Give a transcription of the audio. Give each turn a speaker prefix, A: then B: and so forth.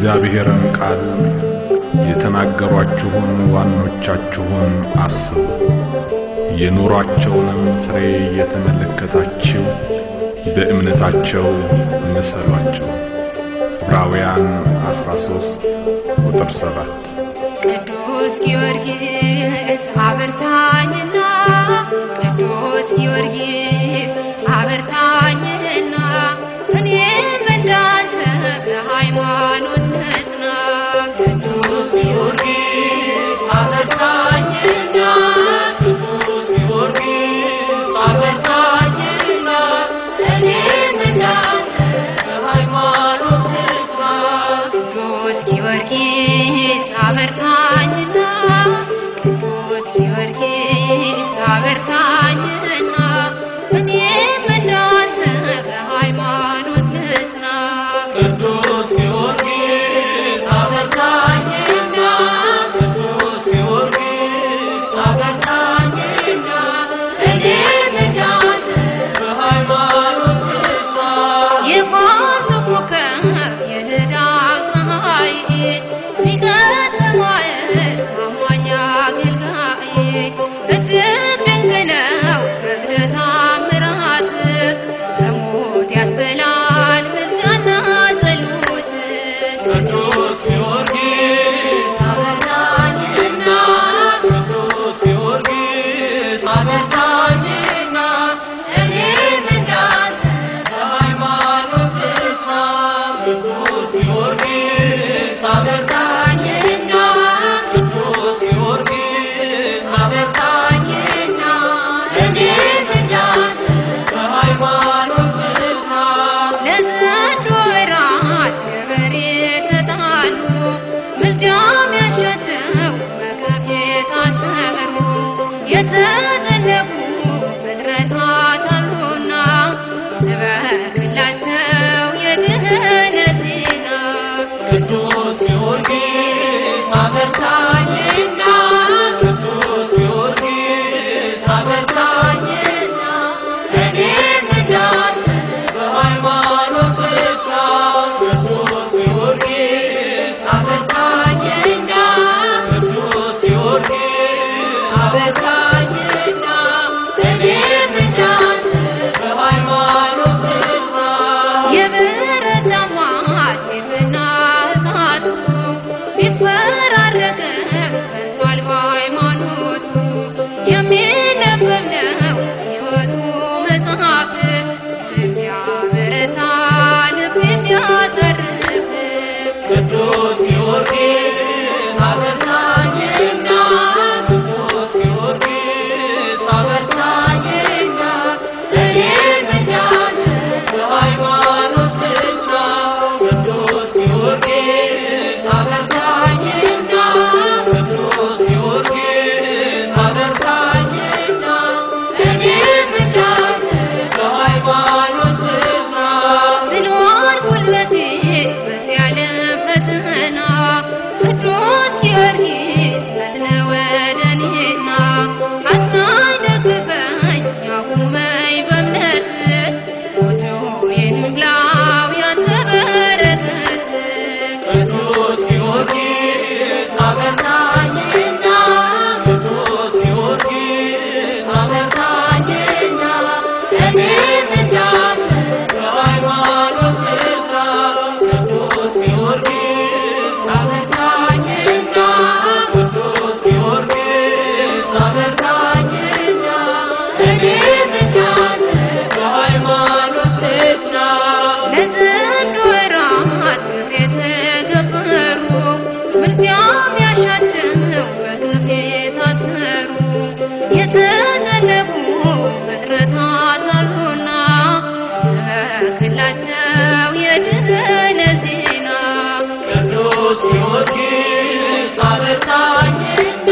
A: የእግዚአብሔርን ቃል የተናገሯችሁን ዋኖቻችሁን አስቡ። የኑሯቸውንም ፍሬ እየተመለከታችሁ በእምነታቸው ምሰሏቸው። ዕብራውያን 13 ቁጥር 7።
B: ቅዱስ ጊዮርጊስ አበርታኝና፣ ቅዱስ ጊዮርጊስ አበርታኝና፣ እኔም እንዳንተ በሃይማኖት ልጽና።
C: ቅዱስ ጊዮርጊስ አበርታኝና፣ ቅዱስ ጊዮርጊስ አበርታኝና፣ እኔም እንዳንተ በሃይማኖት ልጽና።
B: ቅዱስ ጊዮርጊስ አበርታኝና፣ ቅዱስ ጊዮርጊስ አበርታኝና፣ እኔም እንዳንተ በሃይማኖት ልጽና።
C: ቅዱስ ጊዮርጊስ አበርታኝና፣ ቅዱስ ጊዮርጊስ አበርታኝና፣ እኔም እንዳንተ በሃይማኖት ልጽና።
B: የፋርሱ ኮከብ የልዳው ፀሐይ፣ ሊቀ ሰማዕት ታማኝ አገልጋይ፣ እጅግ ድንቅ ነው ገድለ ተአምራት፣ ከሞት ያስጥላል ምልጃና ጸሎት።
C: ቅዱስ ጊዮርጊስ አበርታኝና፣ ቅዱስ ጊዮርጊስ አበርታኝና፣ እኔም እንዳንተ በሃይማኖት ልጽና። ቅዱስ ጊዮርጊስ አበርታኝና፣ ቅዱስ ጊዮርጊስ አበርታኝና፣ እኔም እንዳንተ በሃይማኖት ልጽና።
B: ለዘንዶ እራት ገበሬ ተጣሉ፣ ምልጃም ያሸተው በገፍ የታሰሩ የተጨነቁ ፍጥረታት አሉና፣ ስበክላቸው የድኅነት ዜና።
C: ቅዱስ ጊዮርጊስ አበርታኝና፣ ቅዱስ ጊዮርጊስ አበርታኝና፣ እኔም እንዳንተ በሃይማኖት ልጽና። ቅዱስ ጊዮርጊስ አበርታኝና፣ ቅዱስ ጊዮርጊስ አበርታኝና፣ እኔም እንዳንተ በሃይማኖት ልጽና።
B: የብረት ጫማ ሰይፍና እሳቱ ቢፈራረቅም ጸንቷል በሃይማኖቱ። የሚነበብ ነው ሕይወቱ መጽሐፍ፣ የሚያበረታ ልብ የሚያሳርፍ።
C: ቅዱስ ጊዮርጊስ አበርታኝና፣ ቅዱስ ጊዮርጊስ አበርታኝና፣ እኔም እንዳንተ በሃይማኖት ልጽና። ቅዱስ ጊዮርጊስ አበርታኝና፣ ቅዱስ ጊዮርጊስ አበርታኝና፣ እኔም እንዳንተ በሃይማኖት ልጽና።
B: ዝሏል ጉልበቴ በዚህ ዓለም ፈተና፣ ቅዱስ ጊዮርጊስ ፈጥነህ ወደ እኔና፣ አጽናኝ ደግፈኝ አቁመኝ በእምነት፣ ጎጆዬን ሙላው ያንተ በረከት።
C: ቅዱስ ጊዮርጊስ አበርታኝና፣ ቅዱስ ጊዮርጊስ አበርታኝና፣ እኔም እንዳንተ በሃይማኖት ልጽና። ቅዱስ ጊዮርጊስ አበርታኝና፣ ቅዱስ ጊዮርጊስ አበርታኝና፣ እኔም እንዳንተ በሃይማኖት ልጽና።
B: ለዘንዶ እራት ግብር የተገበሩ፣ ምልጃም ያሻቸው በግፍ የታሰሩ የተጨነቁ ፍጥረታት አሉና፣ ስበክላቸው የድኅነት ዜና።
C: ቅዱስ ጊዮርጊስ አበርታኝና፣